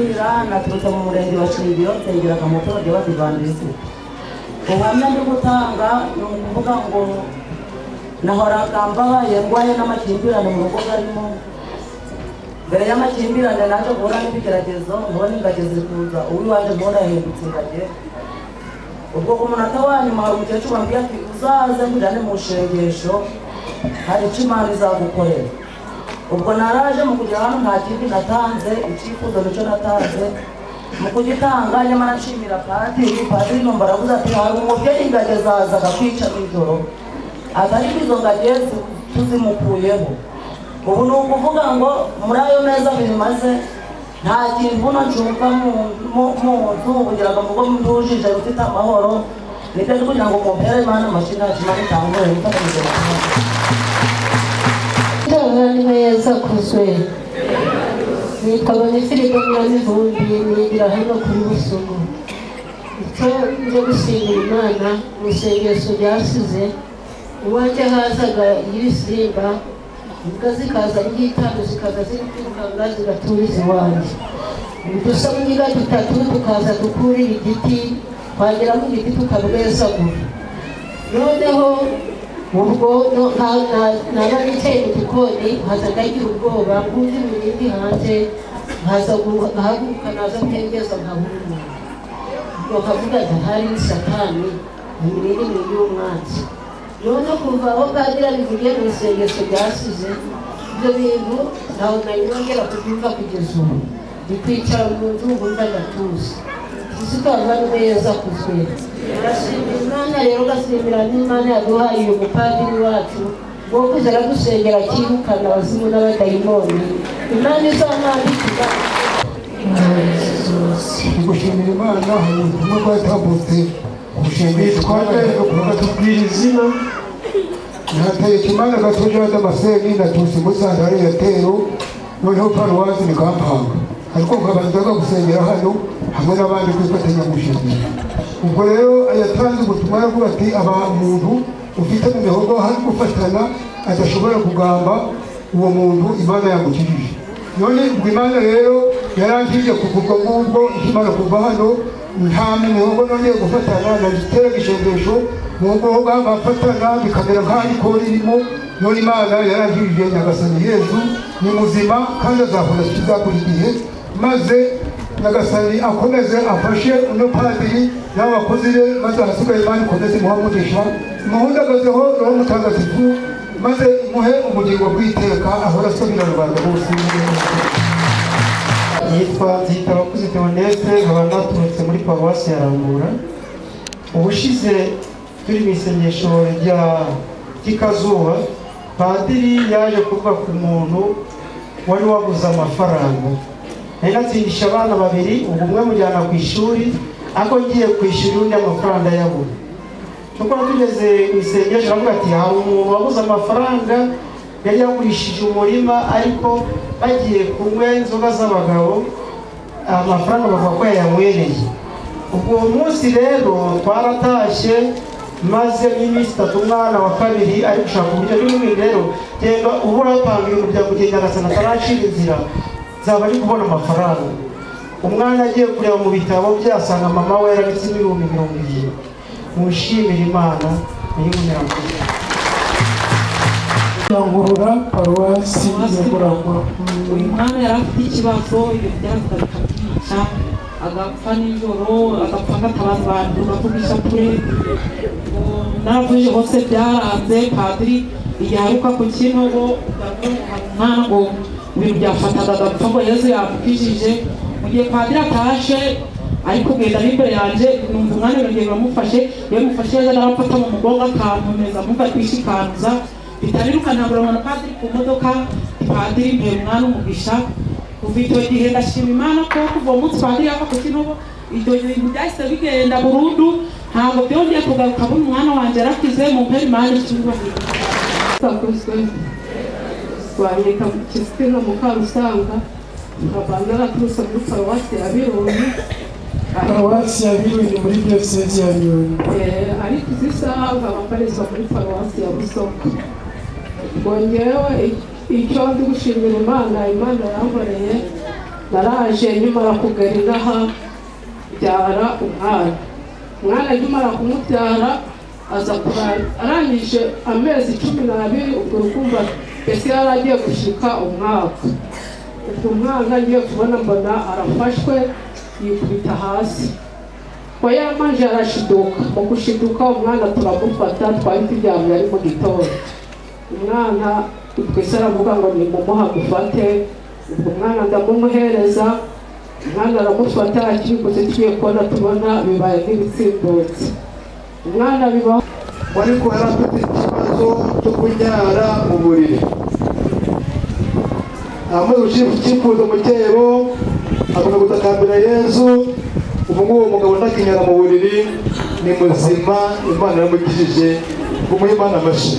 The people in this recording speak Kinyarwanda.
Domitira, naturutse mu murenge wa Shingiro, nsengeraga mu itorero ry'Abadivantisiti. Ubuhamya ndi gutanga ni ukuvuga ngo nahoraga mbabaye, ndwaye n'amakimbirane mu rugo garimo. Mbere y'amakimbirane naje guhura n'ibigeragezo, nkabona ingagi ziri kuza, uw'iwanjye mbona yahindutse ingagi. Ubwo ku munota wa nyuma hari umukecuru wambwiye ati: "Uzaze nkujyane mu ishengesho, hari icyo Imana izagukorera." Ubwo naraje mu kugera hano nta kindi natanze, icyifuzo nicyo natanze. Mu kugitanga nyamara nshimira padiri. Padiri numva aravuze ati: "Hari umubyeyi ingagi zazaga kwica nijoro," ati: "Ariko izo ngagi tuzimukuyeho." Ubu ni ukuvuga ngo muri ayo mezi 2 maze nta kintu buno ncumva mu nzu, kugira ngo mugo ndujije rufite amahoro. Nibyo ndi kugira ngo mumpere Imana amashyi. Nta kimana itanguye gufatanyije na Ni meza kuzwe. Nitwa Bonifirida Nyiramivumbi, nigira hano kuri Busogo. Icyo nje gushimira Imana, mu isengesho ryasize iwanjye hazaga ibisimba, imbwa zikaza ari nk'itanu, zikaza ziri kwirukanga zigaturiza iwanjye. Udusamunyiga dutatu tukaza dukurira igiti, twagera mu giti tukabwesagura. Noneho ubwo naba nicaye mu gikoni, nkaza ndagira ubwoba, nkumva imirindi hanze, nkaza ngahaguruka, naza ntengeza nkabura umuntu. Ubwo nkavuga nti: "Hari ni Satani, imirindi ni iy'umwanzi." None kuva aho padiri abivugiye mu isengesho ryasize, ibyo bintu ntawe nari nongera kubyumva kugeza ubu. Ndi kwicara mu nzu nkumva ndatuza. Kizito neza kuzwe. Urashimira Imana rero, ugashimira n'Imana yaduhaye uyu mupadiri wacu wo kuza aradusengera akirukana abazimu n'abadayimoni. Imana izamwambikira. Gushimira Imana, hari ubutumwa bwatambutse. Witwa nde? Tubwira izina. Hategekimana Gatoja Damascene, naturutse Musanze hariya Tero, noneho paruwasi ni Kampanga, ariko nkaba nzaga gusengera hano hamwe n'abandi kwifatanya gushimira. Ubwo rero yatanze ubutumwa, aravuga ati: "Aba muntu ufite mu mihogo hari gufatana, adashobora kugamba, uwo muntu Imana yamukijije." None ubwo Imana rero yarangije kuva ubwo ngubwo, ikimara kuva hano nta mihogo nongeye gufatana. Nagiteraga ishengesho mu muhogo bafatana bikamera nk'aho ikori irimo. None Imana yarangije. Nyagasani Yezu ni muzima kandi azahora akiza buri gihe. Maze Nyagasani akomeze afashe uno padiri n'abakozi be, maze ahasigaye Imana ikomeze imuhe umugisha, imuhundagazeho Roho Mutagatifu, maze imuhe ubugingo bw'iteka, ahora asabira rubanda bose. Yitwa Nzitabakuze Theoneste, nkaba naturutse muri paruwasi ya Rambura. Ubushize turi mu isengesho rya ry'ikazuba, padiri yaje kuvuga ku muntu wari wabuze amafaranga. Nari natsindisha abana babiri, ubu umwe mujyana ku ishuri, ariko ngiye kwishyura undi amafaranga ndayabura. Tukaba tugeze mu isengesho, aravuga ati: "Hari umuntu wabuze amafaranga, yari yagurishije umurima, ariko bagiye kunywa inzoga z'abagabo, amafaranga bavuga ko yayanywereye." Ubwo uwo munsi rero twaratashye, maze n'iminsi 3 umwana wa kabiri ari gushaka uburyo n'ibindi. Rero genda uba urapanga ibintu bya kugenda, agasana ataracira inzira, nzaba ari kubona amafaranga. Umwana agiye kureba mu bitabo bye, asanga mama we yarabitsemo 70,000. Mushimire Imana nayibonera. Nkurura, paruwasi ya Murangwa. Uyu mwana yari afite ikibazo, ibintu byarazaga bikamwica, agapfa nijoro, agapfa ngatabaza abantu, bavuga ishapure. Naravuje hose byaranze. Padiri igihe aheruka ku Kinogo, umwana ngo ibintu byafataga agapfa, ngo Yezu yamukijije. Mu gihe padiri atashe ari kugenda ari imbere yanjye, numva umwana yongeye biramufashe. Iyo mufashe neza naramfata mu mugongo akankomeza, mumva kwishikanuza bitariruka, ntabwo na padiri ku modoka. Padiri mpera umwana umugisha. Kuva icyo gihe ndashima Imana ko kuva uwo munsi padiri yava ku Kinogo, ibyo bintu byahise bigenda burundu, ntabwo byongeye kugaruka. Buno umwana wanjye yarakize. Mu mpera Imana icyubahiro. Sakozwe banyita Kizito Mukarusanga, nkaba naraturutse muri paruwasi ya Biruni. Paruwasi ya Biruni muri diyosezi ya Nyundo. Ariko izi saha nkaba mbarizwa muri paruwasi ya Busogo. Ngo ngewe icyo ndi gushimira Imana, Imana yankoreye. Naraje nkimara kugera inaha byara umwana. Umwana nkimara kumubyara aza arangije amezi 12, ubwo urukumva mbese yari agiye gushika umwaka. Ubwo umwana ngiye kubona mbona arafashwe yikubita hasi, ko yamanje arashiduka. Mu gushiduka umwana turamufata, twari turyamye ari mu gitondo. Umwana twese aravuga ngo nimumuha mufate. Ubwo umwana ndamumuhereza, umwana aramufata akibikoze, tugiye kubona tubona bibaye nk'ibitsimbutse umwana bibaho. Ariko yari afite ikibazo cyo kunyara mu buriri, amaze gushyira icyifuzo mu cyibo, avuga gutakambira Yezu. Ubu ngubu umugabo ntakinyara mu buriri, ni muzima, Imana yaramukijije. Kumuha Imana amashyi.